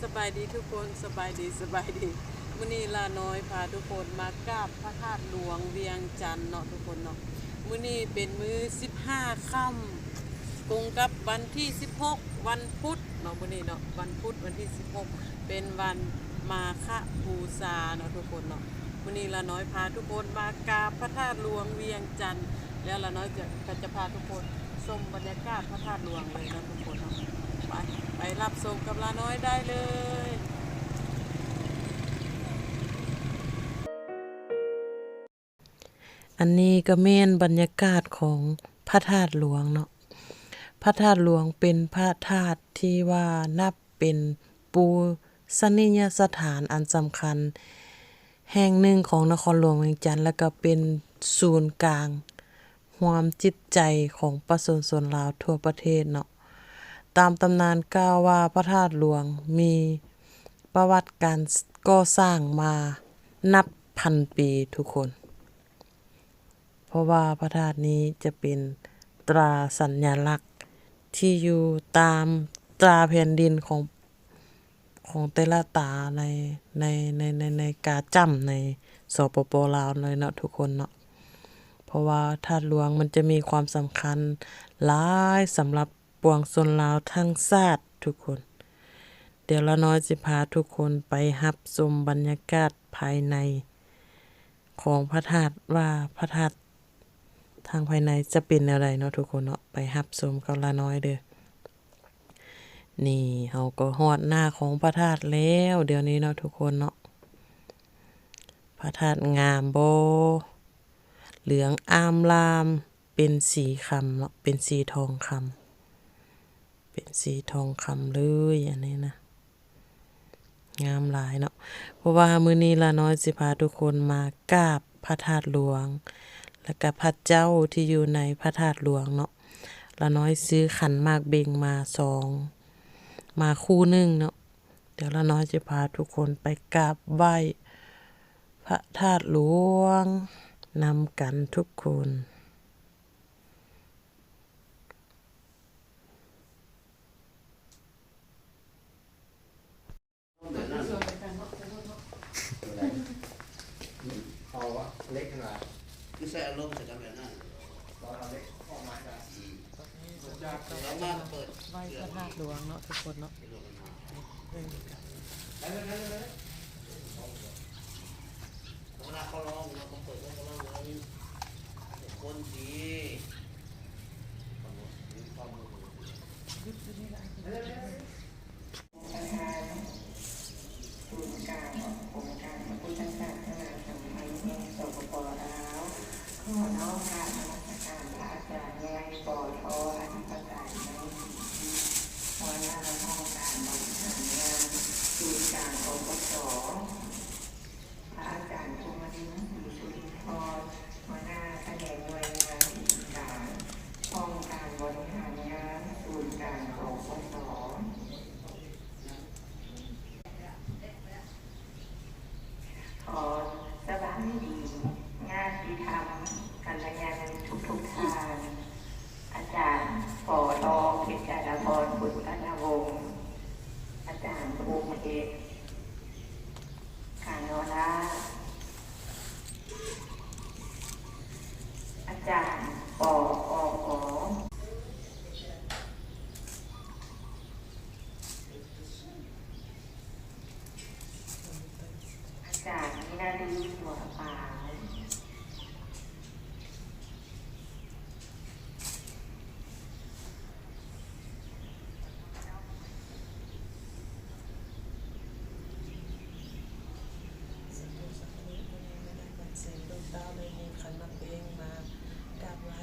ສະບາຍດີທຸກຄົນ ສະບາຍດີ ສະບາຍດີ. ມື້ນີ້ຫຼ້ານ້ອຍພາທຸກຄົນມາກາບພະທາດຫຼວງວຽງຈັນເນາະທຸກຄົນເນາະ. ມື້ນີ້ເປັນມື້ສິບຫ້າຄ່ຳ ກົງກັບວັນທີສິບຫົກ ວັນພຸດເນາະ. ມື້ນີ້ເນາະ ວັນພຸດ ວັນທີສິບຫົກ ເປັນວັນມາຄະບູຊາເນາະທຸກຄົນເນາະ. ມື້ນີ້ຫຼ້ານ້ອຍພາທຸກຄົນມາກາບພະທາດຫຼວງວຽງຈັນ ແລ້ວຫຼ້ານ້ອຍຈະ ກໍຈະພາທຸກຄົນຊົມບັນຍາກາດພະທາດຫຼວງເລີຍເນາະທຸກຄົນເນາະ. ໄປ ໄປຮັບຊົມກັບຫຼ້ານ້ອຍໄດ້ເລີຍ. ອັນນີ້ກໍແມ່ນບັນຍາກາດຂອງພະທາດຫຼວງເນາະ. ພະທາດຫຼວງເປັນພະທາດທີ່ວ່ານັບເປັນປູຊະນີຍະສະຖານອັນສຳຄັນແຫ່ງໜຶ່ງຂອງນະຄອນຫຼວງວຽງຈັນ ແລະ ກໍເປັນສູນກາງ ຮວມຈິດໃຈຂອງປະຊາຊົນລາວທົ່ວປະເທດເນາະ. ຕາມຕຳນານກ່າວວ່າ ພະທາດຫຼວງມີປະຫວັດການກໍ່ສ້າງມານັບພັນປີທຸກຄົນ, ເພາະວ່າພະທາດນີ້ຈະເປັນຕຣາສັນຍາລັກທີ່ຢູ່ຕາມຕາແຜ່ນດິນຂອງ ຂອງແຕ່ລະຕາໃນ ໃນ ໃນ ໃນ ໃນກາຈ້ຳໃນ ສປປ ລາວ ເລີຍເນາະທຸກຄົນເນາະ. ເພາະວ່າທາດຫຼວງມັນຈະມີຄວາມສຳຄັນຫຼາຍສຳລັບປວງຊົນລາວທັງຊາດທຸກຄົນ. ດຽວລະນ້ອຍຊິພາທຸກຄົນໄປຮັບຊົມບັນຍາກາດພາຍໃນ ຂອງພະທາດ ວ່າພະທາດທາງພາຍໃນຈະເປັນແນວໃດເນາະທຸກຄົນເນາະ. ໄປຮັບຊົມກັບລະນ້ອຍເດີ້. ນີ້ເຮົາກໍຮອດໜ້າຂອງພະທາດແລ້ວດຽວນີ້ເນາະທຸກຄົນເນາະ. ພະທາດງາມບໍ່? ເຫຼືອງອາມລາມ ເປັນສີຄຳເນາະ ເປັນສີທອງຄຳ ເປັນສີທອງຄຳເລີຍ ອັນນີ້ນະ ງາມຫຼາຍເນາະ. ເພາະວ່າມື້ນີ້ລະນ້ອຍຊິພາທຸກຄົນມາກາບພະທາດຫຼວງ ແລ້ວກະພະເຈົ້າທີ່ຢູ່ໃນພະທາດຫຼວງເນາະ. ລະນ້ອຍຊື້ຂັນໝາກເບັງມາສອງ ມາຄູ່ໜຶ່ງເນາະ. ດຽວລະນ້ອຍຈະພາທຸກຄົນໄປກາບໄຫວ້ພະທາດຫຼວງນຳກັນທຸກຄົນ. ເອົາເຫຼັກຫັ້ນນະ ຄືໃສ່ອາລົມໃສ່ກັນແບບນັ້ນ ຕອນເອົາເຫຼັກອອກມາຈາກ ເຮົາມາເປີດ ໄຫວ້ພະທາດຫຼວງເນາະທຸກຄົນເນາະ. ເວລາເຂົາຮ້ອງເນາະ ເຂົາເປີດເຂົາກໍຮ້ອງເນາະ ຄົນດີ ປະທານສູນກາງອົງການພະພຸດທະສາສະໜາສຳພັນແຫ່ງ ສປປ ລາວ ຂໍນ້ອມກາບນະມັດສະການພະອາຈານໃຫຍ່ ປທ ອະທິປະໄຕ ໃນ ຫົວໜ້າຫ້ອງການບໍລິຫານງານສູນກາງ ປກສ, ພະອາຈານ ພູມະລິນ ສີສຸລິນທອນ ຫົວໜ້າຂະແໜງໜ່ວຍງານວິຊາການ ຫ້ອງການບໍລິຫານງານສູນກາງ ປກສ. ຂໍສະບາຍດີຍາດຕິທຳ ກັນລະຍານມິດທຸກໆທ່ານ, ອາຈານ ປທ ເພັດຈາລະພອນ ບຸນປະນະວົງ, ອາຈານ ພູເພັດ ການໂນລາດ, ອາຈານ ປອກອ. ອາຈານ ມີນາລີ ຫົວປາຍ. ສາທຸ ສາທຸ ມື້ນີ້ໄດ້ບັນເສັງລູກເຕົ້າ ໄດ້ມີຂັນໝາກເບັງມາກາບໄຫວ້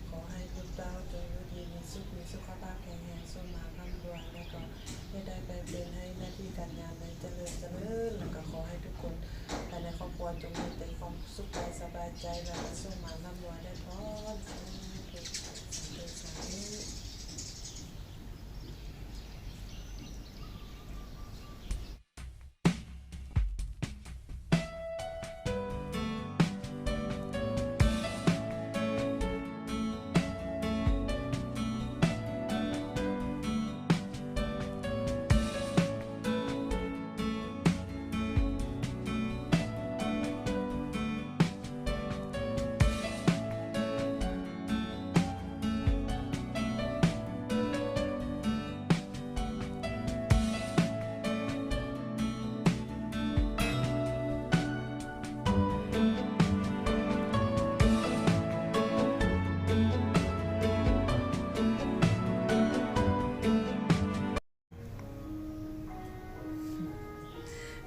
ຂໍໃຫ້ລູກເຕົ້າຈົ່ງຢູ່ດີມີສຸກ ມີສຸຂະພາບແຂງແຮງ ສົມຫວັງຮ່ຳລວຍ ແລ້ວກໍ ເຮັດໃຫ້ໄປເປັນໃຫ້ໜ້າທີ່ການງານໃນຈະເລີນຈະເລີນ ແລ້ວກໍຂໍໃຫ້ທຸກຄົນພາຍໃນຄອບຄົວຈົ່ງມີແຕ່ຄວາມສຸກກາຍສະບາຍໃຈ ແລ້ວກໍໂຊກໝານຮ່ຳລວຍໄດ້ພອນ ສາທຸ ສາທຸ ສາທຸ.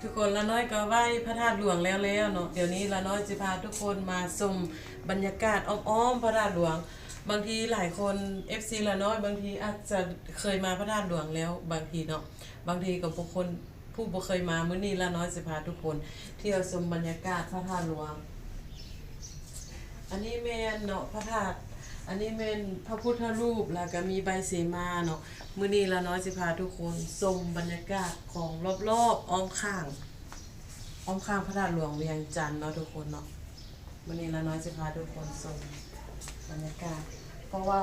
ທຸກຄົນ ລານ້ອຍກໍໄຫວ້ພະທາດຫຼວງແລ້ວໆເນາະ. ດຽວນີ້ລານ້ອຍຊິພາທຸກຄົນມາຊົມບັນຍາກາດອ້ອມໆພະທາດຫຼວງ. ບາງທີຫຼາຍຄົນ ເອັຟຊີ ລານ້ອຍ ບາງທີອາດຈະເຄີຍມາພະທາດຫຼວງແລ້ວ ບາງທີເນາະ, ບາງທີກໍບໍ່ຄົນ ຜູ້ບໍ່ເຄີຍມາ. ມື້ນີ້ລານ້ອຍຊິພາທຸກຄົນທ່ຽວຊົມບັນຍາກາດພະທາດຫຼວງ. ອັນນີ້ແມ່ນເນາະ ພະທາດ ອັນນີ້ແມ່ນພະພຸດທະຮູບ ແລ້ວກໍມີໃບເສມາເນາະ. ມື້ນີ້ລານ້ອຍຊິພາທຸກຄົນຊົມບັນຍາກາດຂອງລອບໆ ອ້ອມຂ້າງ ອ້ອມຂ້າງພະທາດຫຼວງວຽງຈັນເນາະທຸກຄົນເນາະ. ມື້ນີ້ລານ້ອຍຊິພາທຸກຄົນຊົມບັນຍາກາດ ເພາະວ່າ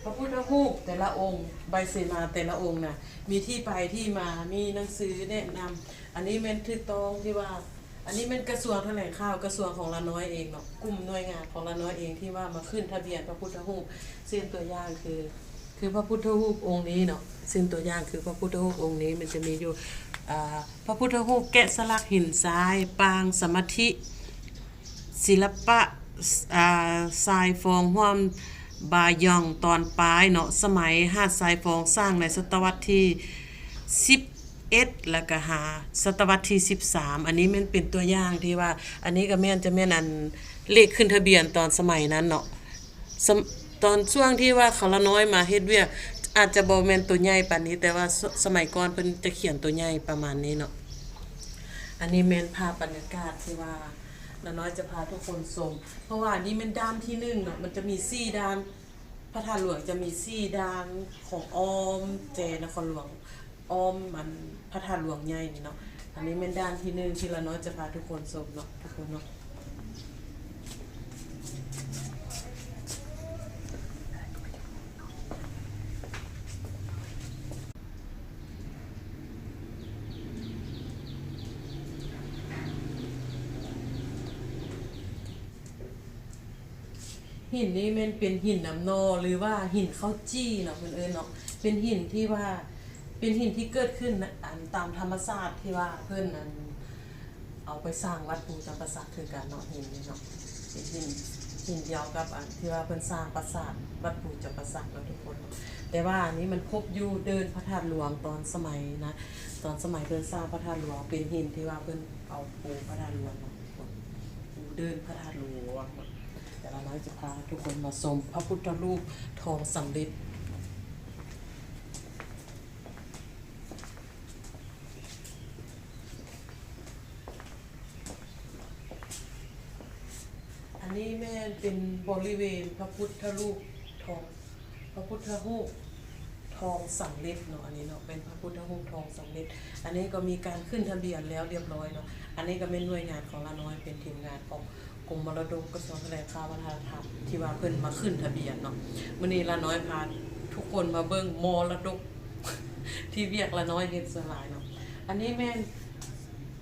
ພະພຸດທະຮູບແຕ່ລະອົງ ໃບເສມາແຕ່ລະອົງນະ ມີທີ່ໄປທີ່ມາ ມີໜັງສືແນະນຳ. ອັນນີ້ແມ່ນຖືກຕ້ອງທີ່ວ່າ ອັນນີ້ແມ່ນກະຊວງຖະແຫຼງຂ່າວ ກະຊວງຂອງລານ້ອຍເອງເນາະ, ກຸ່ມໜ່ວຍງານຂອງລານ້ອຍເອງທີ່ວ່າມາຂຶ້ນທະບຽນພະພຸດທະຮູບ. ເຊັ່ນຕົວຢ່າງຄື ຄືພະພຸດທະຮູບອົງນີ້ເນາະ, ເຊັ່ນຕົວຢ່າງຄືພະພຸດທະຮູບອົງນີ້ ມັນຈະມີຢູ່ ອ່າ ພະພຸດທະຮູບແກະສະຫຼັກຫີນຊາຍ ປາງສະມາທິ ສິລະປະ ອ່າ ຊາຍຟອງຮ່ວມບາຢອງຕອນປາຍເນາະ, ສະໄໝຫາດຊາຍຟອງ ສ້າງໃນສະຕະວັດທີສິບເອັດ ແລ້ວກະຫາສະຕະວັດທີສິບສາມ. ອັນນີ້ແມ່ນເປັນຕົວຢ່າງທີ່ວ່າ ອັນນີ້ກໍແມ່ນ ຈະແມ່ນອັນເລກຂຶ້ນທະບຽນຕອນສະໄໝນັ້ນເນາະ. ສະ ຕອນຊ່ວງທີ່ວ່າເຂົາລານ້ອຍມາເຮັດວຽກ ອາດຈະບໍ່ແມ່ນໂຕໃຫຍ່ປານນີ້, ແຕ່ວ່າສະ ສະໄໝກ່ອນເພິ່ນຈະຂຽນໂຕໃຫຍ່ປະມານນີ້ເນາະ. ອັນນີ້ແມ່ນພາບບັນຍາກາດທີ່ວ່າລານ້ອຍຈະພາທຸກຄົນຊົມ ເພາະວ່າອັນນີ້ແມ່ນດ້ານທີໜຶ່ງເນາະ, ມັນຈະມີສີ່ດ້ານ, ພະທາດຫຼວງຈະມີສີ່ດ້ານຂອງອ້ອມແຈນະຄອນຫຼວງ. ອ້ອມອັນພະທາດຫຼວງໃຫຍ່ນີ້ເນາະ. ອັນນີ້ແມ່ນດ້ານທີໜຶ່ງທີ່ລານ້ອຍຈະພາທຸກຄົນຊົມເນາະ ທຸກຄົນເນາະ. ຫີນນີ້ແມ່ນເປັນຫີນນ້ຳໜໍ່ ຫຼືວ່າຫີນເຂົ້າຈີ່ເນາະ ເພິ່ນເອີ້ນເນາະ. ເປັນຫີນທີ່ວ່າ ເປັນຫີນທີ່ເກີດຂຶ້ນ ອັນ ຕາມທຳມະຊາດ ທີ່ວ່າເພິ່ນ ອັນ ເອົາໄປສ້າງວັດປູຈຳປາສັກຄືກັນເນາະ. ຫີນນີ້ເນາະ ເປັນຫີນ ຫີນດຽວກັບອັນທີ່ວ່າເພິ່ນສ້າງປາສາດວັດປູຈຳປາສັກເນາະ ທຸກຄົນເນາະ. ແຕ່ວ່າອັນນີ້ມັນພົບຢູ່ເດີ່ນພະທາດຫຼວງຕອນສະໄໝນະ ຕອນສະໄໝເພິ່ນສ້າງພະທາດຫຼວງ ເປັນຫີນທີ່ວ່າເພິ່ນເອົາປູພະທາດຫຼວງເນາະ ປູເດີ່ນພະທາດຫຼວງເນາະ. ແຕ່ລານ້ອຍຈະພາທຸກຄົນມາຊົມພະພຸດທະຮູບທອງສຳລິດ. ອັນນີ້ແມ່ນເປັນບໍລິເວນພະພຸດທະຮູບທອງ ພະພຸດທະຮູບທອງສຳລິດເນາະ. ອັນນີ້ເນາະ ເປັນພະພຸດທະຮູບທອງສຳລິດ. ອັນນີ້ກໍມີການຂຶ້ນທະບຽນແລ້ວລຽບລ້ອຍເນາະ. ອັນນີ້ກໍແມ່ນໜ່ວຍງານຂອງລານ້ອຍ ເປັນທີມງານຂອງ ກົມມໍລະດົກ ກະຊວງຖະແຫຼງຂ່າວ ວັດທະນະທຳ ທີ່ວ່າເພິ່ນມາຂຶ້ນທະບຽນເນາະ. ມື້ນີ້ລານ້ອຍພາທຸກຄົນມາເບິ່ງມໍລະດົກ ທີ່ວຽກລານ້ອຍເຮັດສ່ວນຫຼາຍເນາະ. ອັນນີ້ແມ່ນ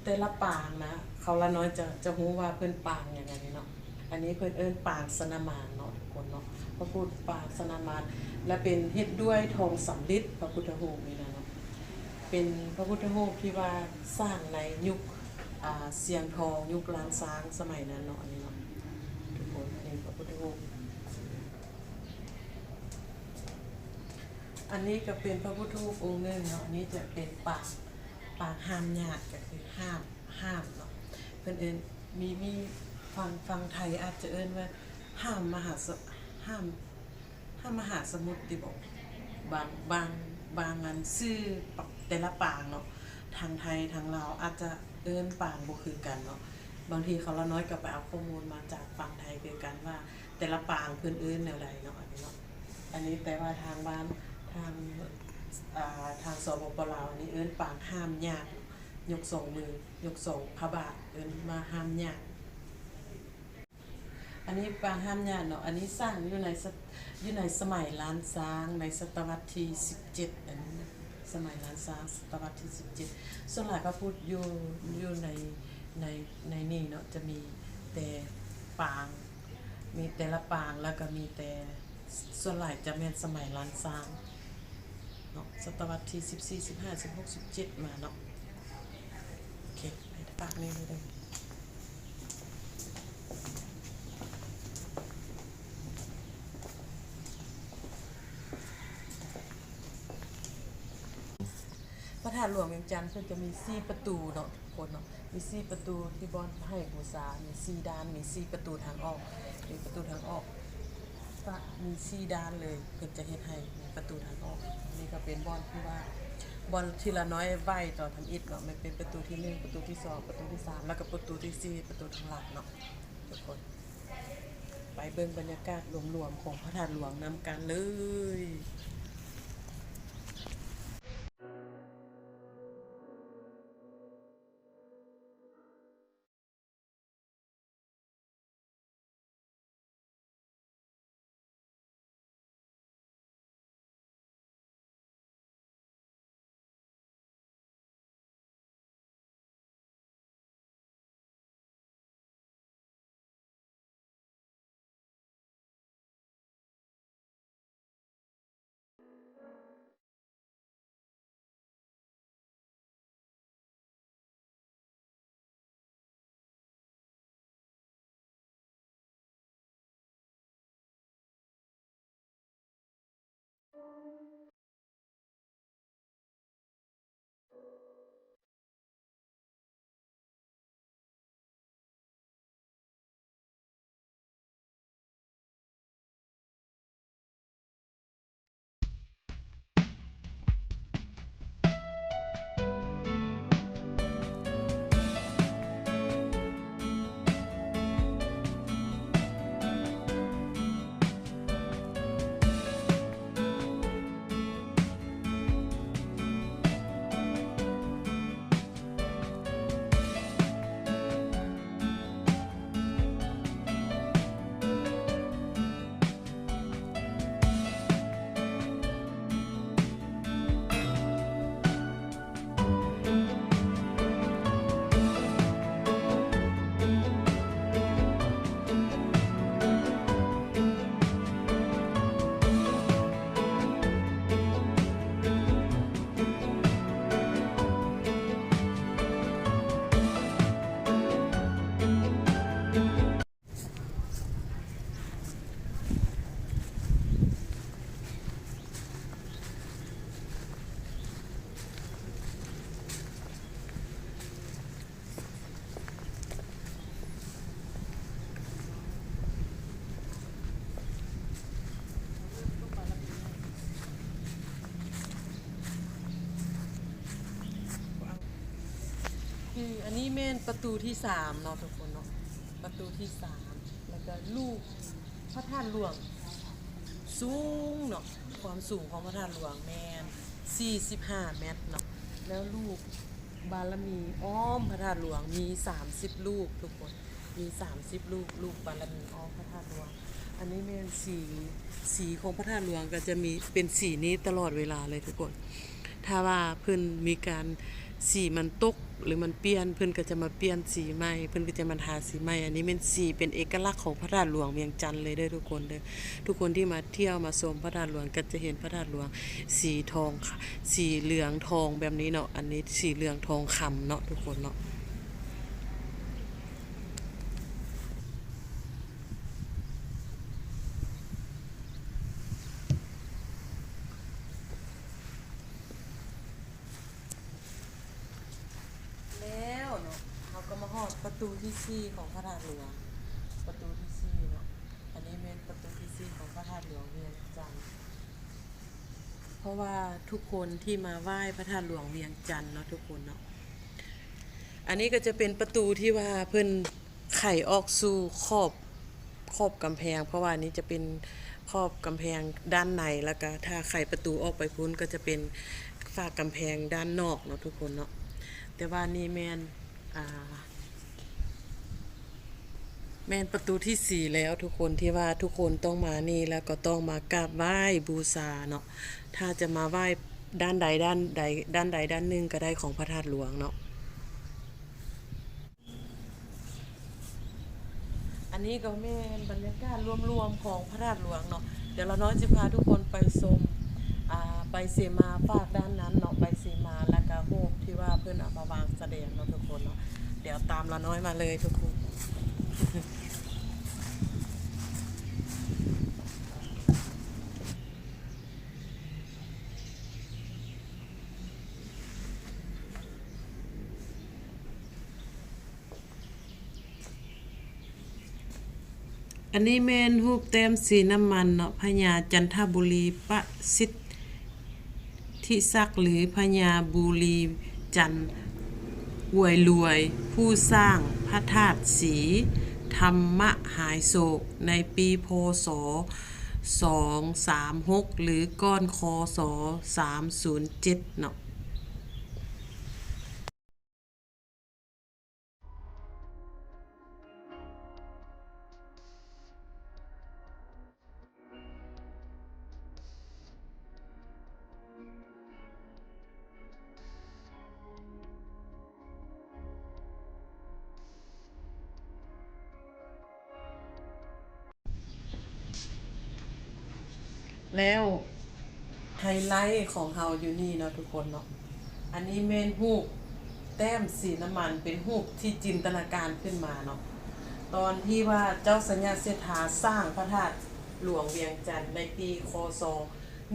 ແຕ່ລະປາງນະ ເຂົາລານ້ອຍຈະ ຈະຮູ້ວ່າເພິ່ນປາງຫຍັງ ອັນນີ້ເນາະ. ອັນນີ້ເພິ່ນເອີ້ນປາງຊະນະມານເນາະ ທຸກຄົນເນາະ. ພະພຸດປາງຊະນະມານ ແລະ ເປັນເຮັດດ້ວຍທອງສຳລິດ ພະພຸດທະຮູບນີ້ນະເນາະ. ເປັນພະພຸດທະຮູບທີ່ວ່າສ້າງໃນຍຸກ ອ່າ ຊຽງທອງ ຍຸກລ້ານຊ້າງສະໄໝນັ້ນເນາະ ອັນນີ້ເນາະ ທຸກຄົນ. ອັນນີ້ພະພຸດທະຮູບ ອັນນີ້ກໍເປັນພະພຸດທະຮູບອົງໜຶ່ງເນາະ. ອັນນີ້ຈະເປັນປາງ ປາງຫ້າມຍາດ ກໍຄືຫ້າມ ຫ້າມເນາະ ເພິ່ນເອີ້ນ ມີ ມີ ຝັ່ງ ຝັ່ງໄທອາດຈະເອີ້ນວ່າຫ້າມມະຫາສະ ຫ້າມ ຫ້າມມະຫາສະໝຸດຕິບໍ ບາງ ບາງ ບາງອັນຊື່ແຕ່ລະປາງເນາະ ທາງໄທທາງລາວອາດຈະເອີ້ນປາງບໍ່ຄືກັນເນາະ. ບາງທີເຂົາລານ້ອຍກໍໄປເອົາຂໍ້ມູນມາຈາກຝັ່ງໄທຄືກັນວ່າແຕ່ລະປາງເພິ່ນເອີ້ນແນວໃດເນາະ ອັນນີ້ເນາະ. ອັນນີ້ແຕ່ວ່າທາງບ້ານ ທາງ ອ່າ ທາງ ສປປ ລາວ ອັນນີ້ເອີ້ນປາງຫ້າມຍາດ ຍົກສອງມື ຍົກສອງພະບາດ ເອີ້ນວ່າຫ້າມຍາດ. ອັນນີ້ປາງຫ້າມຍາດເນາະ. ອັນນີ້ສ້າງຢູ່ໃນສະ ຢູ່ໃນສະໄໝລ້ານຊ້າງ ໃນສະຕະວັດທີສິບເຈັດ ອັນນີ້ນະ ສະໄໝລ້ານຊ້າງ ສະຕະວັດທີສິບເຈັດ. ສ່ວນຫຼາຍພະພຸດຢູ່ ຢູ່ໃນ ໃນ ໃນນີ້ເນາະ ຈະມີແຕ່ປາງ ມີແຕ່ລະປາງ ແລ້ວກໍມີແຕ່ ສ່ວນຫຼາຍຈະແມ່ນສະໄໝລ້ານຊ້າງເນາະ ສະຕະວັດທີສິບສີ່ ສິບຫ້າ ສິບຫົກ ສິບເຈັດ ມາເນາະ. ໂອເຄ ໃຫ້ປາກນີ້ເລີຍເດີ. ໂ ພະທາດຫຼວງວຽງຈັນເພິ່ນຈະມີສີ່ປະຕູເນາະ ທຸກຄົນເນາະ, ມີສີ່ປະຕູທີ່ບ່ອນໃຫ້ບູຊາ ມີສີ່ດ້ານ ມີສີ່ປະຕູທາງອອກ ມີປະຕູທາງອອກ ກະມີສີ່ດ້ານເລີຍ ເພິ່ນຈະເຮັດໃຫ້ມີປະຕູທາງອອກ. ນີ້ກະເປັນບ່ອນທີ່ວ່າ ບ່ອນທີ່ລານ້ອຍໄຫວ້ຕອນທຳອິດເນາະ ແມ່ນເປັນປະຕູທີໜຶ່ງ ປະຕູທີສອງ ປະຕູທີສາມ ແລ້ວກະປະຕູທີສີ່ ປະຕູທາງຫຼັກເນາະ ທຸກຄົນ. ໄປເບິ່ງບັນຍາກາດລວມໆຂອງພະທາດຫຼວງນຳກັນເລີຍ. ຄືອັນນີ້ແມ່ນປະຕູທີສາມເນາະ ທຸກຄົນເນາະ ປະຕູທີສາມ ແລ້ວກະລູບພະທາດຫຼວງສູງເນາະ ຄວາມສູງຂອງພະທາດຫຼວງແມ່ນສີ່ສິບຫ້າແມັດເນາະ ແລ້ວລູບບາລະມີອ້ອມພະທາດຫຼວງມີສາມສິບລູບ ທຸກຄົນ ມີສາມສິບລູບ ລູບບາລະມີອ້ອມພະທາດຫຼວງ. ອັນນີ້ແມ່ນສີ ສີຂອງພະທາດຫຼວງກະຈະມີເປັນສີນີ້ຕະຫຼອດເວລາເລີຍທຸກຄົນ. ຖ້າວ່າເພິ່ນມີການ ສີມັນຕົກ ຫຼືມັນປ່ຽນ ເພິ່ນກະຈະມາປ່ຽນສີໃໝ່ ເພິ່ນກະຈະມາທາສີໃໝ່. ອັນນີ້ແມ່ນສີເປັນເອກະລັກຂອງພະທາດຫຼວງວຽງຈັນເລີຍເດີທຸກຄົນເດີ. ທຸກຄົນທີ່ມາທ່ຽວມາຊົມພະທາດຫຼວງກະຈະເຫັນພະທາດຫຼວງສີທອງ ສີເຫຼືອງທອງແບບນີ້ເນາະ. ອັນນີ້ສີເຫຼືອງທອງຄຳເນາະ ທຸກຄົນເນາະ. ແລ້ວເນາະ ເຮົາກະມາຮອດປະຕູທີສີ່ຂອງພະທາດຫຼວງ ປະຕູທີສີ່ເນາະ. ອັນນີ້ແມ່ນປະຕູທີສີ່ຂອງພະທາດຫຼວງວຽງຈັນ ເພາະວ່າທຸກຄົນທີ່ມາໄຫວ້ພະທາດຫຼວງວຽງຈັນເນາະ ທຸກຄົນເນາະ. ອັນນີ້ກະຈະເປັນປະຕູທີ່ວ່າເພິ່ນໄຂອອກສູ່ຂອບ ຂອບກຳແພງ ເພາະວ່ານີ້ຈະເປັນຂອບກຳແພງດ້ານໃນ ແລ້ວກະຖ້າໄຂປະຕູອອກໄປພຸ້ນກະຈະເປັນຝາກຳແພງດ້ານນອກເນາະ ທຸກຄົນເນາະ. ແຕ່ວ່ານີ້ແມ່ນ ອ່າ ແມ່ນປະຕູທີສີ່ແລ້ວທຸກຄົນ ທີ່ວ່າທຸກຄົນຕ້ອງມານີ້ ແລ້ວກໍຕ້ອງມາກາບໄຫວ້ບູຊາເນາະ. ຖ້າຈະມາໄຫວ້ດ້ານໃດດ້ານໃດ ດ້ານໃດດ້ານໜຶ່ງກະໄດ້ຂອງພະທາດຫຼວງເນາະ. ອັນນີ້ກໍແມ່ນບັນຍາກາດລວມໆຂອງພະທາດຫຼວງເນາະ. ດຽວລານ້ອຍຊິພາທຸກຄົນໄປຊົມ ອ່າ ໃບເສມາຟາກດ້ານນັ້ນເນາະ ໃບເສມາ ແລ້ວກະຮູບທີ່ວ່າເພິ່ນເອົາມາວາງສະແດງເນາະ ທຸກຄົນເນາະ. ດຽວຕາມລານ້ອຍມາເລີຍທຸກຄົນ. ອັນນີ້ແມ່ນຮູບແຕ້ມສີນ້ຳມັນເນາະ ພະຍາຈັນທະບູລີປະສິດທິສັກ ຫຼື ພະຍາບູລີຈັນອວຍລວຍ ຜູ້ສ້າງພະທາດສີທຳມະຫາຍໂສກ ໃນປີ ພ.ສ. ສອງສາມຫົກ ຫຼື ກ່ອນ ຄ.ສ. ສາມສູນເຈັດເນາະ. ແລ້ວໄຮໄລຂອງເຮົາຢູ່ນີ້ເນາະທຸກຄົນເນາະ, ອັນນີ້ແມ່ນຮູບແຕ້ມສີນ້ຳມັນ ເປັນຮູບທີ່ຈິນຕະນາການຂຶ້ນມາເນາະ ຕອນທີ່ວ່າເຈົ້າໄຊຍະເຊດຖາສ້າງພະທາດຫຼວງວຽງຈັນໃນປີ ຄ.ສ.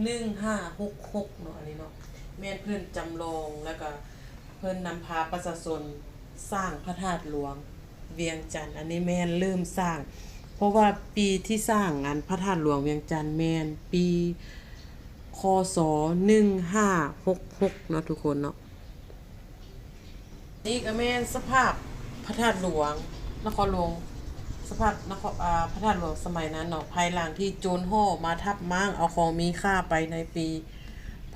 ໜຶ່ງຫ້າຫົກຫົກເນາະ, ອັນນີ້ເນາະ ແມ່ນເພິ່ນຈຳລອງ ແລ້ວກະເພິ່ນນຳພາປະຊາຊົນສ້າງພະທາດຫຼວງວຽງຈັນ, ອັນນີ້ແມ່ນເລີ່ມສ້າງ ເພາະວ່າປີທີ່ສ້າງອັນພະທາດຫຼວງວຽງຈັນແມ່ນປີ ຄ.ສ. ໜຶ່ງຫ້າຫົກຫົກເນາະທຸກຄົນເນາະ. ນີ້ກໍແມ່ນສະພາບພະທາດຫຼວງນະຄອນຫຼວງ ສະພາບນະຄອນ ອາ ພະທາດຫຼວງສະໄໝນັ້ນເນາະ, ພາຍຫຼັງທີ່ໂຈນຫໍ້ມາທັບມ້າງເອົາຂອງມີຄ່າໄປໃນປີ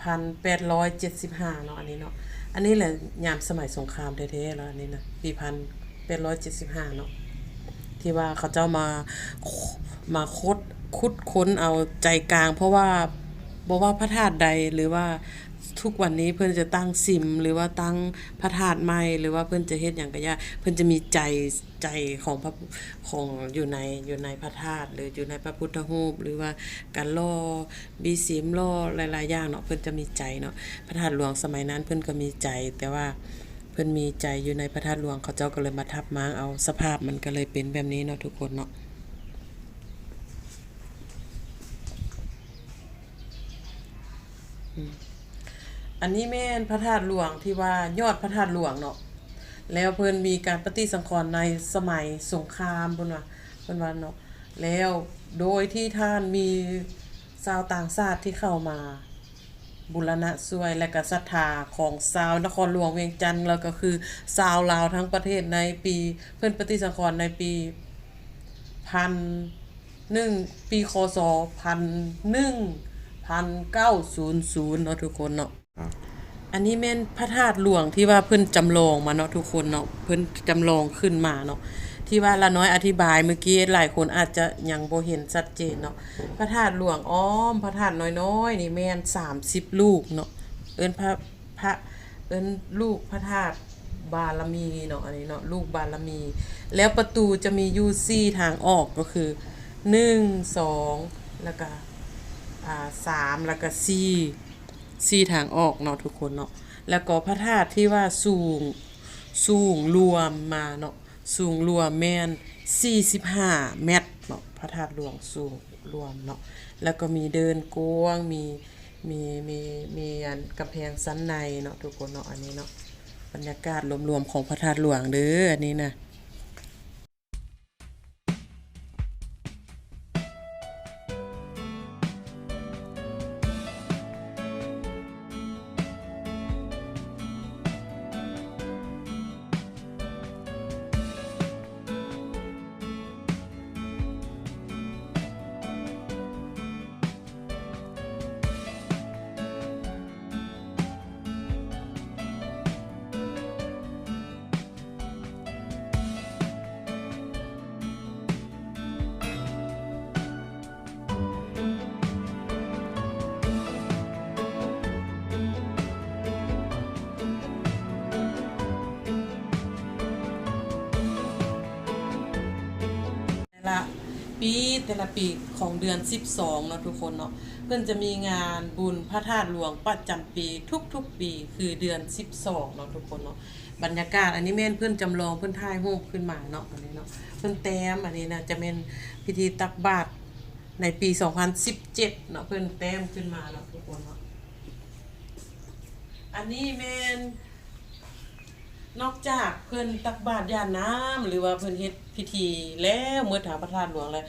ພັນແປດຮ້ອຍເຈັດສິບຫ້າເນາະ ອັນນີ້ເນາະ, ອັນນີ້ແຫຼະຍາມສະໄໝສົງຄາມແທ້ໆແລ້ວ ອັນນີ້ນະ ປີພັນແປດຮ້ອຍເຈັດສິບຫ້າເນາະ ທີ່ວ່າເຂົາເຈົ້າມາ ມາຄົ້ນ ຂຸດຄົ້ນເອົາໃຈກາງ ເພາະວ່າບໍ່ວ່າພະທາດໃດ ຫຼືວ່າທຸກວັນນີ້ເພິ່ນຈະຕັ້ງສິມ ຫຼືວ່າຕັ້ງພະທາດໃໝ່ ຫຼືວ່າເພິ່ນຈະເຮັດຫຍັງກະຢ່າ ເພິ່ນຈະມີໃຈ ໃຈຂອງພະ ຂອງຢູ່ໃນ ຢູ່ໃນພະທາດ ຫຼືຢູ່ໃນພະພຸດທະຮູບ ຫຼືວ່າການຫຼໍ່ ບີຊີມຫຼໍ່ ຫຼາຍໆຢ່າງເນາະ ເພິ່ນຈະມີໃຈເນາະ. ພະທາດຫຼວງສະໄໝນັ້ນເພິ່ນກໍມີໃຈ ແຕ່ວ່າເພິ່ນມີໃຈຢູ່ໃນພະທາດຫຼວງ ເຂົາເຈົ້າກໍເລີຍມາທັບມ້າງເອົາ ສະພາບມັນກໍເລີຍເປັນແບບນີ້ເນາະທຸກຄົນເນາະ. ອືມ ອັນນີ້ແມ່ນພະທາດຫຼວງ ທີ່ວ່າຍອດພະທາດຫຼວງເນາະ ແລ້ວເພິ່ນມີການປະຕິສັງຂອນໃນສະໄໝສົງຄາມ ເພິ່ນວ່າ ເພິ່ນວ່າເນາະ ແລ້ວໂດຍທີ່ທ່ານມີຊາວຕ່າງຊາດທີ່ເຂົ້າມາບູລະນະຊ່ວຍ ແລະກະສັດທາຂອງຊາວນະຄອນຫຼວງວຽງຈັນ ແລ້ວກໍຄືຊາວລາວທັງປະເທດໃນປີ ເພິ່ນປະຕິສັງຂອນໃນປີ ພັນ ໜຶ່ງ ປີ ຄ.ສ. ພັນໜຶ່ງ ພັນເກົ້າສູນສູນເນາະທຸກຄົນເນາະ. ອັນນີ້ແມ່ນພະທາດຫຼວງທີ່ວ່າເພິ່ນຈຳລອງມາເນາະທຸກຄົນເນາະ ເພິ່ນຈຳລອງຂຶ້ນມາເນາະ ທີ່ວ່າລານ້ອຍອະທິບາຍມື້ກີ້ ຫຼາຍຄົນອາດຈະຍັງບໍ່ເຫັນຊັດເຈນເນາະ. ພະທາດຫຼວງອ້ອມພະທາດນ້ອຍໆນີ້ແມ່ນສາມສິບລູກເນາະ ເອີ້ນພະ ພະ ເອີ້ນລູກພະທາດບາລະມີເນາະ ອັນນີ້ເນາະ ລູກບາລະມີ. ແລ້ວປະຕູຈະມີຢູ່ສີ່ທາງອອກ ກໍຄື ໜຶ່ງ ສອງ ແລ້ວກະ ອາ ສາມ ແລ້ວກະ ສີ່ ສີ່ທາງອອກເນາະທຸກຄົນເນາະ. ແລ້ວກໍພະທາດທີ່ວ່າສູງ ສູງລວມມາເນາະ ສູງລວມແມ່ນສີ່ສິບຫ້າແມັດເນາະ ພະທາດຫຼວງສູງລວມເນາະ. ແລ້ວກໍມີເດີ່ນກວ້າງ ມີ ມີ ມີ ມີອັນກຳແພງຊັ້ນໃນເນາະທຸກຄົນເນາະ. ອັນນີ້ເນາະ ບັນຍາກາດລວມໆຂອງພະທາດຫຼວງເດີ ອັນນີ້ນະ. ແຕ່ລະປີ ແຕ່ລະປີຂອງເດືອນສິບສອງເນາະທຸກຄົນເນາະ ເພິ່ນຈະມີງານບຸນພະທາດຫຼວງປະຈຳປີທຸກໆປີ ຄືເດືອນສິບສອງເນາະທຸກຄົນເນາະ. ບັນຍາກາດອັນນີ້ແມ່ນເພິ່ນຈຳລອງ ເພິ່ນຖ່າຍຮູບຂຶ້ນມາເນາະ ອັນນີ້ເນາະ ເພິ່ນແຕ້ມ ອັນນີ້ນະ ຈະແມ່ນພິທີຕັກບາດໃນປີສອງພັນສິບເຈັດເນາະ ເພິ່ນແຕ້ມຂຶ້ນມາເນາະທຸກຄົນເນາະ. ອັນນີ້ແມ່ນ ນອກຈາກເພິ່ນຕັກບາດຢາດນ້ຳ ຫຼືວ່າເພິ່ນເຮັດພິທີແລ້ວໝົດທາງພະທາດຫຼວງແລ້ວ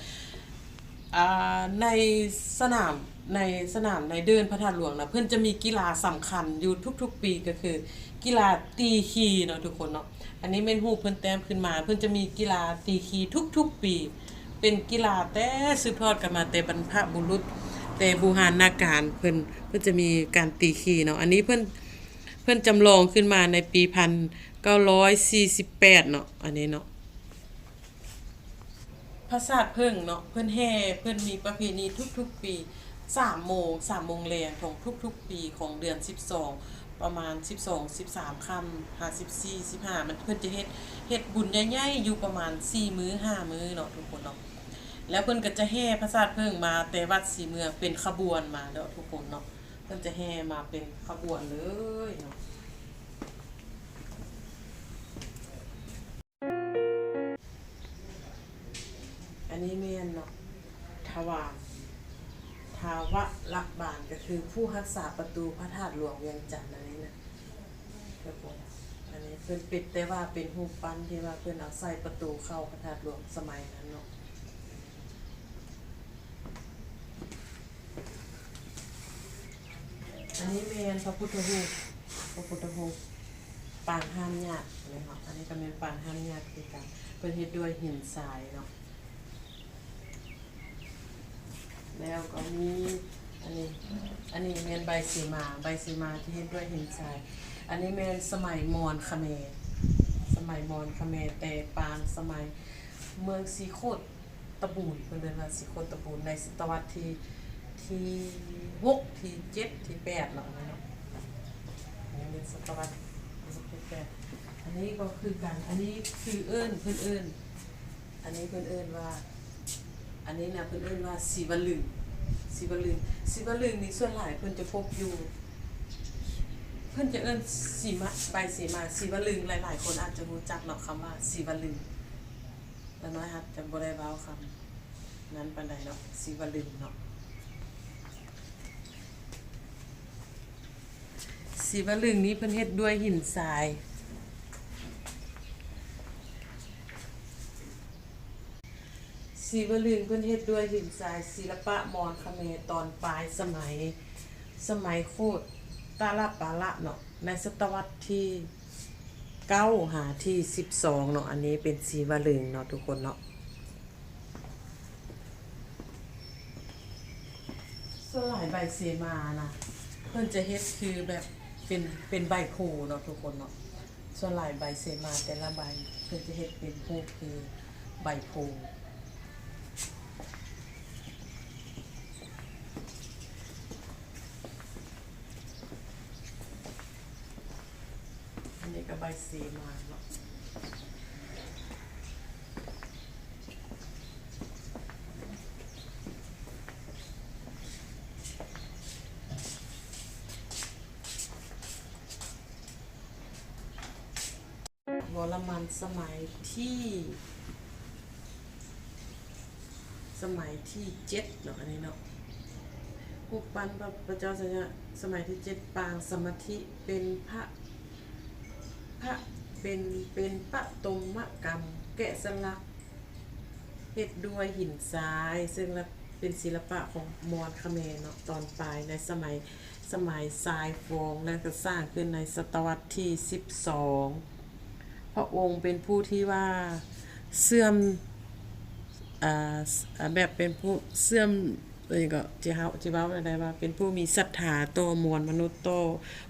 ອ່າ ໃນສະໜາມ ໃນສະໜາມ ໃນເດີ່ນພະທາດຫຼວງນະ ເພິ່ນຈະມີກິລາສຳຄັນຢູ່ທຸກໆປີ ກໍຄືກິລາຕີຄີເນາະທຸກຄົນເນາະ. ອັນນີ້ແມ່ນຮູບເພິ່ນແຕ້ມຂຶ້ນມາ ເພິ່ນຈະມີກິລາຕີຄີທຸກໆປີ ເປັນກິລາແຕ່ສືບທອດກັນມາແຕ່ບັນພະບຸລຸດ ແຕ່ບູຮານນາການ ເພິ່ນ ເພິ່ນຈະມີການຕີຄີເນາະ. ອັນນີ້ເພິ່ນ ເພິ່ນຈຳລອງຂຶ້ນມາໃນປີພັນເກົ້າຮ້ອຍສີ່ສິບແປດເນາະ ອັນນີ້ເນາະ. ຜາສາດເຜິ້ງເນາະ ເພິ່ນແຫ່ ເພິ່ນມີປະເພນີທຸກໆປີ ສາມໂມງ ສາມໂມງແລງຂອງທຸກໆປີຂອງເດືອນສິບສອງ ປະມານສິບສອງ ສິບສາມຄ່ຳ ຫາສິບສີ່ ສິບຫ້າ ມັນ ເພິ່ນຈະເຮັດ ເຮັດບຸນໃຫຍ່ໆຢູ່ປະມານສີ່ມື້ ຫ້າມື້ເນາະທຸກຄົນເນາະ. ແລ້ວເພິ່ນກໍຈະແຫ່ຜາສາດເຜິ້ງມາແຕ່ວັດສີເມືອງເປັນຂະບວນມາເນາະທຸກຄົນເນາະ. ເພິ່ນຈະແຫ່ມາເປັນຂະບວນເລີຍເນາະ. ອັນນີ້ແມ່ນເນາະ ທະວານ ທາວະລະບານ ກໍຄືຜູ້ຮັກສາປະຕູພະທາດຫຼວງວຽງຈັນ ອັນນີ້ນະ. ແລ້ວກໍອັນນີ້ເພິ່ນເປັນ ແຕ່ວ່າເປັນຮູບປັ້ນທີ່ວ່າເພິ່ນເອົາໃສ່ປະຕູເຂົ້າພະທາດຫຼວງສະໄໝນັ້ນເນາະ. ອັນນີ້ແມ່ນພະພຸດທະຮູບ ພະພຸດທະຮູບປາງຫ້າມຍາດເນາະ. ອັນນີ້ກໍແມ່ນປາງຫ້າມຍາດຄືກັນ ເພິ່ນເຮັດດ້ວຍຫີນຊາຍເນາະ. ແລ້ວກໍມີອັນນີ້ ອັນນີ້ແມ່ນໃບເສມາ ໃບເສມາທີ່ເຮັດດ້ວຍຫີນຊາຍ. ອັນນີ້ແມ່ນສະໄໝມອນຂະແມ ສະໄໝມອນຂະແມ ແຕ່ປາງສະໄໝເມືອງສີໂຄດ ຕະບູນ ເພິ່ນເອີ້ນວ່າສີໂຄດຕະບູນ ໃນສະຕະວັດທີ ທີຫົກ ທີເຈັດ ທີແປດເນາະ ອັນນີ້ເນາະ. ອັນນີ້ເປັນສະຕະວັດທີແປດ. ອັນນີ້ກໍຄືກັນ ອັນນີ້ຄືເອີ້ນ ເພິ່ນເອີ້ນ ອັນນີ້ເພິ່ນເອີ້ນວ່າ ອັນນີ້ນະ ເພິ່ນເອີ້ນວ່າສີວະລຶງ ສີວະລຶງ ສີວະລຶງນີ້ສ່ວນຫຼາຍເພິ່ນຈະພົບຢູ່ ເພິ່ນຈະເອີ້ນສີມະ ໃບເສມາ ສີວະລຶງ ຫຼາຍໆຄົນອາດຈະຮູ້ຈັກເນາະ ຄຳວ່າສີວະລຶງ. ລາວນ້ອຍອາດຈະບໍ່ໄດ້ເວົ້າຄຳນັ້ນປານໃດເນາະ ສີວະລຶງເນາະ. ສີວະລຶງນີ້ເພິ່ນເຮັດດ້ວຍຫີນຊາຍ ສີວະລຶງເພິ່ນເຮັດດ້ວຍຫີນຊາຍ ສິລະປະມອນຂະແມຕອນປາຍສະໄໝ ສະໄໝໂຄດຕະລະປະລະເນາະ ໃນສະຕະວັດທີ ເກົ້າ ຫາທີສິບສອງເນາະ. ອັນນີ້ເປັນສີວະລຶງເນາະທຸກຄົນເນາະ. ສ່ວນຫຼາຍໃບເສມານະ ເພິ່ນຈະເຮັດຄືແບບເປັນ ເປັນໃບໂພເນາະທຸກຄົນເນາະ. ສ່ວນຫຼາຍໃບເສມາແຕ່ລະໃບ ເພິ່ນຈະເຮັດເປັນຮູບຄືໃບໂພ. ອັນນີ້ກໍໃບເສມາເນາະ. ວໍລະມັນສະໄໝທີ ສະໄໝທີເຈັດເນາະ ອັນນີ້ເນາະ. ຮູບປັ້ນພະ ພະເຈົ້າໄຊຍະ ສະໄໝທີເຈັດ ປາງສະມາທິ ເປັນພະ ພະ ເປັນ ເປັນປະຕົມມະກຳ ແກະສະຫຼັກ ເຮັດດ້ວຍຫີນຊາຍ ເຊິ່ງລະ ເປັນສິລະປະຂອງມອນຂະແມເນາະ ຕອນປາຍໃນສະໄໝ ສະໄໝຊາຍຟອງ ແລະ ກໍສ້າງຂຶ້ນໃນສະຕະວັດທີສິບສອງ. ພະອົງເປັນຜູ້ທີ່ວ່າເຊື່ອມ ອ່າ ແບບເປັນຜູ້ເຊື່ອມ ເອີ ກໍຈະເຮົາ ຈະເວົ້າໄດ້ວ່າເປັນຜູ້ມີສັດທາຕໍ່ມວນມະນຸດ ຕໍ່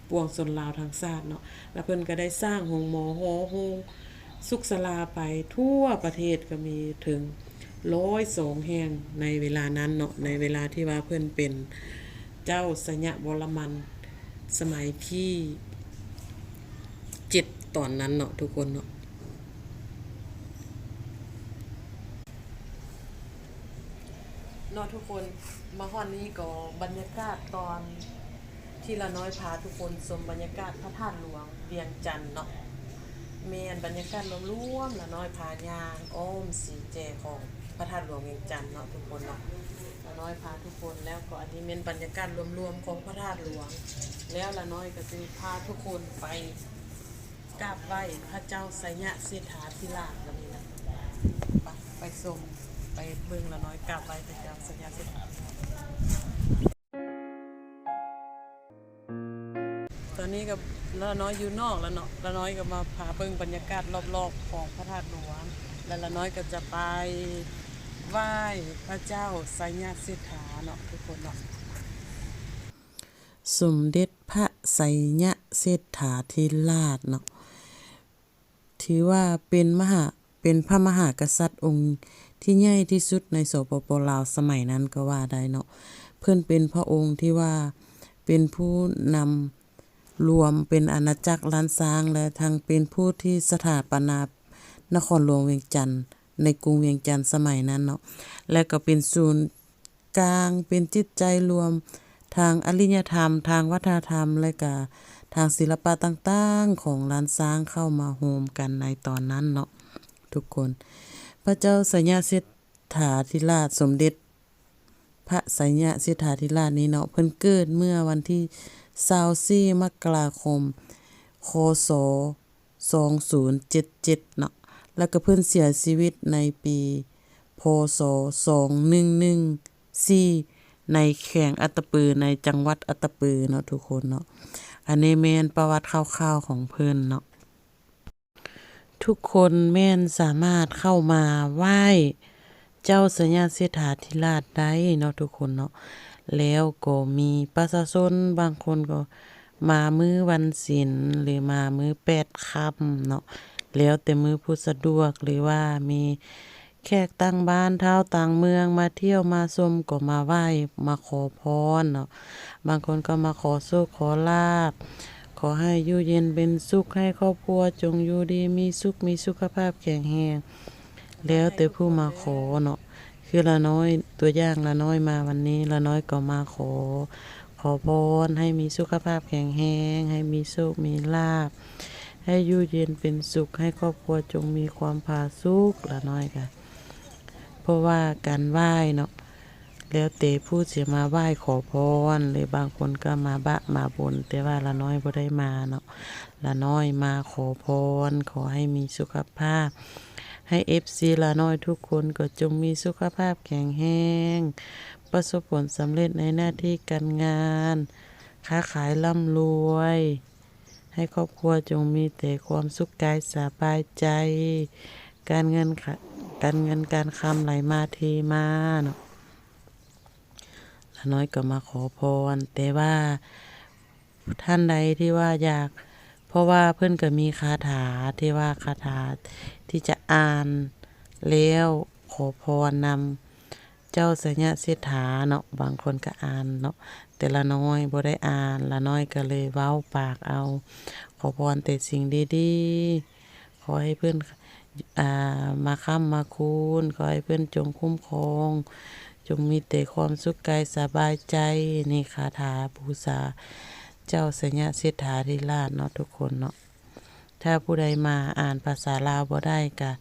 ປວງຊົນລາວທັງຊາດເນາະ. ແລ້ວເພິ່ນກໍໄດ້ສ້າງໂຮງໝໍ ຫໍໂຮງ ສຸກສາລາໄປທົ່ວປະເທດກໍມີເຖິງຮ້ອຍສອງແຫ່ງໃນເວລານັ້ນເນາະ ໃນເວລາທີ່ວ່າເພິ່ນເປັນເຈົ້າໄຊຍະວໍລະມັນສະໄໝທີເຈັດຕອນນັ້ນເນາະ ທຸກຄົນເນາະ. ເນາະທຸກຄົນ ມາຮອດນີ້ກໍບັນຍາກາດຕອນ ທີ່ລານ້ອຍພາທຸກຄົນຊົມບັນຍາກາດພະທາດຫຼວງວຽງຈັນເນາະ. ແມ່ນບັນຍາກາດລວມໆ ລານ້ອຍພາຍ່າງອ້ອມສີ່ແຈຂອງພະທາດຫຼວງວຽງຈັນເນາະທຸກຄົນເນາະ. ລານ້ອຍພາທຸກຄົນ ແລ້ວກໍອັນນີ້ແມ່ນບັນຍາກາດລວມໆຂອງພະທາດຫຼວງ ແລ້ວລານ້ອຍກໍຊິພາທຸກຄົນໄປ ກາບໄຫວ້ພະເຈົ້າໄຊຍະເສດຖາທິລາດ ລະນ້ອຍນະ ໄປ ໄປຊົມ ໄປເບິ່ງ ລະນ້ອຍກາບໄຫວ້ພະເຈົ້າໄຊຍະເສດຖາທິລາດ. ຕອນນີ້ກໍລະນ້ອຍຢູ່ນອກແລ້ວເນາະ ລະນ້ອຍກໍມາພາເບິ່ງບັນຍາກາດລອບໆຂອງພະທາດຫຼວງ ແລະ ລະນ້ອຍກໍຈະໄປໄຫວ້ພະເຈົ້າໄຊຍະເສດຖາເນາະ ທຸກຄົນເນາະ. ສົມເດັດພະໄຊຍະເສດຖາທິລາດເນາະ ຖືວ່າເປັນມະຫາ ເປັນພະມະຫາກະສັດອົງທີ່ໃຫຍ່ທີ່ສຸດໃນ ສປປ ລາວ ສະໄໝນັ້ນກໍວ່າໄດ້ເນາະ. ເພິ່ນເປັນພະອົງທີ່ວ່າເປັນຜູ້ນຳລວມເປັນອານາຈັກລ້ານຊ້າງ ແລະ ທັງເປັນຜູ້ທີ່ສະຖາປະນານະຄອນຫຼວງວຽງຈັນ ໃນກຸງວຽງຈັນສະໄໝນັ້ນເນາະ ແລະ ກໍເປັນສູນ ກາງເປັນຈິດໃຈລວມທາງອະລິຍະທຳ, ທາງວັດທະນະທຳ ແລະກະທາງສິລະປະຕ່າງໆຂອງລ້ານຊ້າງເຂົ້າມາໂຮມກັນໃນຕອນນັ້ນເນາະທຸກຄົນ. ພະເຈົ້າໄຊຍະເສດຖາທິລາດ ສົມເດັດພະໄຊຍະເສດຖາທິລາດນີ້ເນາະ ເພິ່ນເກີດເມື່ອວັນທີຊາວສີ່ ມະກະລາຄົມ ຄ.ສ. ສອງສູນເຈັດເຈັດເນາະ ແລ້ວກໍເພິ່ນເສຍຊີວິດໃນປີ ພ.ສ. ສອງໜຶ່ງໜຶ່ງສີ່ ໃນແຂວງອັດຕະປື ໃນຈັງຫວັດອັດຕະປືເນາະທຸກຄົນເນາະ. ອັນນີ້ແມ່ນປະຫວັດຄ່າວໆຂອງເພິ່ນເນາະ. ທຸກຄົນແມ່ນສາມາດເຂົ້າມາໄຫວ້ ເຈົ້າໄຊຍະເສດຖາທິລາດໄດ້ເນາະທຸກຄົນເນາະ. ແລ້ວກໍມີປະຊາຊົນບາງຄົນກໍມາມື້ວັນສິນ ຫຼືມາມື້ແປດຄ່ຳເນາະ ແລ້ວແຕ່ມື້ຜູ້ສະດວກ ຫຼືວ່າມີແຂກຕ່າງບ້ານທ້າວຕ່າງເມືອງມາທ່ຽວມາຊົມ ກໍມາໄຫວ້ມາຂໍພອນເນາະ. ບາງຄົນກໍມາຂໍໂຊກຂໍລາບ ຂໍໃຫ້ຢູ່ເຢັນເປັນສຸກ ໃຫ້ຄອບຄົວຈົ່ງຢູ່ດີມີສຸກ ມີສຸຂະພາບແຂງແຮງ ແລ້ວແຕ່ຜູ້ມາຂໍເນາະ. ຄືລານ້ອຍ ຕົວຢ່າງລານ້ອຍມາວັນນີ້ ລານ້ອຍກໍມາຂໍ ຂໍພອນໃຫ້ມີສຸຂະພາບແຂງແຮງ ໃຫ້ມີໂຊກມີລາບ ໃຫ້ຢູ່ເຢັນເປັນສຸກ ໃຫ້ຄອບຄົວຈົ່ງມີຄວາມຜາສຸກ ລານ້ອຍກະ ເພາະວ່າການໄຫວ້ເນາະ ແລ້ວແຕ່ຜູ້ຊິມາໄຫວ້ຂໍພອນ ຫຼືບາງຄົນກໍມາບະມາບຸນ ແຕ່ວ່າລານ້ອຍບໍ່ໄດ້ມາເນາະ. ລານ້ອຍມາຂໍພອນ ຂໍໃຫ້ມີສຸຂະພາບ ໃຫ້ເອັຟຊີລານ້ອຍທຸກຄົນກໍຈົ່ງມີສຸຂະພາບແຂງແຮງ ປະສົບຜົນສຳເລັດໃນໜ້າທີ່ການງານ ຄ້າຂາຍລ່ຳລວຍ ໃຫ້ຄອບຄົວຈົ່ງມີແຕ່ຄວາມສຸກກາຍສະບາຍໃຈ ການເງິນ ການເງິນການຄຳໄຫຼມາເທມາເນາະ. ລານ້ອຍກໍມາຂໍພອນ ແຕ່ວ່າທ່ານໃດທີ່ວ່າຢາກ ເພາະວ່າເພິ່ນກໍມີຄາຖາ ທີ່ວ່າຄາຖາທີ່ຈະອ່ານແລ້ວຂໍພອນນຳ ເຈົ້າໄຊຍະເສດຖາເນາະ ບາງຄົນກໍອ່ານເນາະ ແຕ່ລານ້ອຍບໍ່ໄດ້ອ່ານ ລານ້ອຍກໍເລີຍເວົ້າປາກເອົາ ຂໍພອນແຕ່ສິ່ງດີໆ ຂໍໃຫ້ເພິ່ນ ອ່າ ມາຄ້ຳມາຄູນ ຂໍໃຫ້ເພິ່ນຈົ່ງຄຸ້ມຄອງ ຈົ່ງມີແຕ່ຄວາມສຸກກາຍສະບາຍໃຈ ນີ້ຄາຖາບູຊາເຈົ້າໄຊຍະເສດຖາທິລາດເນາະ ທຸກຄົນເນາະ. ຖ້າຜູ້ໃດມາອ່ານພາສາລາວບໍ່ໄດ້ກະ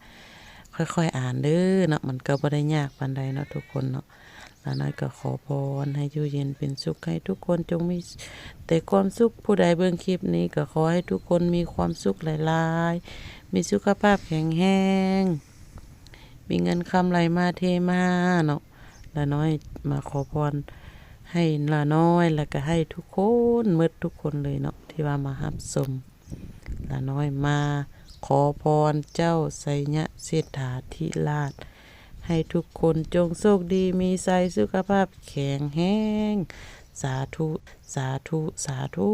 ຄ່ອຍໆອ່ານເດີເນາະ ມັນກໍບໍ່ໄດ້ຍາກປານໃດເນາະທຸກຄົນເນາະ. ລານ້ອຍກໍຂໍພອນໃຫ້ຢູ່ເຢັນເປັນສຸກ ໃຫ້ທຸກຄົນຈົ່ງມີແຕ່ຄວາມສຸກ ຜູ້ໃດເບິ່ງຄລິບນີ້ກໍຂໍໃຫ້ທຸກຄົນມີຄວາມສຸກຫຼາຍໆ ມີສຸຂະພາບແຂງແຮງ ມີເງິນຄຳໄຫຼມາເທມາເນາະ. ລານ້ອຍມາຂໍພອນໃຫ້ລານ້ອຍ ແລ້ວກໍໃຫ້ທຸກຄົນ ໝົດທຸກຄົນເລີຍເນາະ ທີ່ວ່າມາຮັບຊົມ. ລານ້ອຍມາຂໍພອນເຈົ້າໄຊຍະເສດຖາທິລາດ ໃຫ້ທຸກຄົນຈົ່ງໂຊກດີມີໄຊ ສຸຂະພາບແຂງແຮງ. ສາທຸ ສາທຸ ສາທຸ.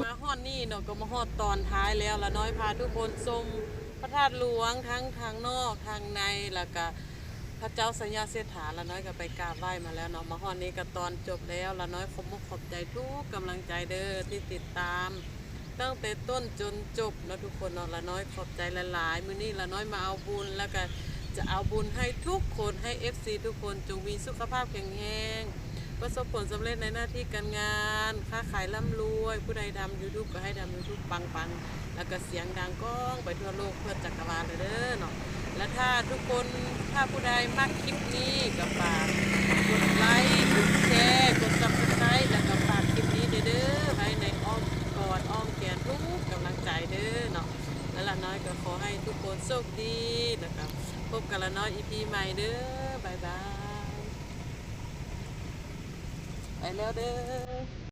ມາຮອດນີ້ເນາະ ກໍມາຮອດຕອນທ້າຍແລ້ວ ລານ້ອຍພາທຸກຄົນຊົມພະທາດຫຼວງ ທັງທາງນອກທາງໃນ ແລ້ວກະ ພະເຈົ້າໄຊຍະເສດຖາ ລານ້ອຍກໍໄປກາບໄຫວ້ມາແລ້ວເນາະ. ມາຮອດນີ້ກໍຕອນຈົບແລ້ວ ລານ້ອຍຂອບອົກຂອບໃຈທຸກກຳລັງໃຈເດີ ທີ່ຕິດຕາມຕັ້ງແຕ່ຕົ້ນຈົນຈົບເນາະທຸກຄົນເນາະ. ລານ້ອຍຂອບໃຈຫຼາຍໆ ມື້ນີ້ລານ້ອຍມາເອົາບຸນ ແລ້ວກໍຈະເອົາບຸນໃຫ້ທຸກຄົນ ໃຫ້ເອັຟຊີທຸກຄົນ ຈົ່ງມີສຸຂະພາບແຂງແຮງ ປະສົບຜົນສຳເລັດໃນໜ້າທີ່ການງານ, ຄ້າຂາຍລ່ຳລວຍ, ຜູ້ໃດດຳ YouTube ກໍໃຫ້ດຳ YouTube ປັງໆ ແລ້ວກໍສຽງດັງກ້ອງໄປທົ່ວໂລກ ທົ່ວຈັກກະວານເລີຍເດີເນາະ. ແລະ ຖ້າທຸກຄົນ ຖ້າຜູ້ໃດມັກຄລິບນີ້ກໍຝາກກົດໄລ ກົດແຊ ກົດ Subscribe ແລ້ວກໍຝາກຄລິບນີ້ເດີ ໄວ້ໃນອ້ອມກອດອ້ອມແຂນທຸກກຳລັງໃຈເດີເນາະ. ແລະ ຫຼານ້ອຍກໍຂໍໃຫ້ທຸກຄົນໂຊກດີ ແລ້ວກໍພົບກັນຫຼານ້ອຍ ອີພີ ໃໝ່ເດີ. ບາຍບາຍ. ໄປແລ້ວເດີ.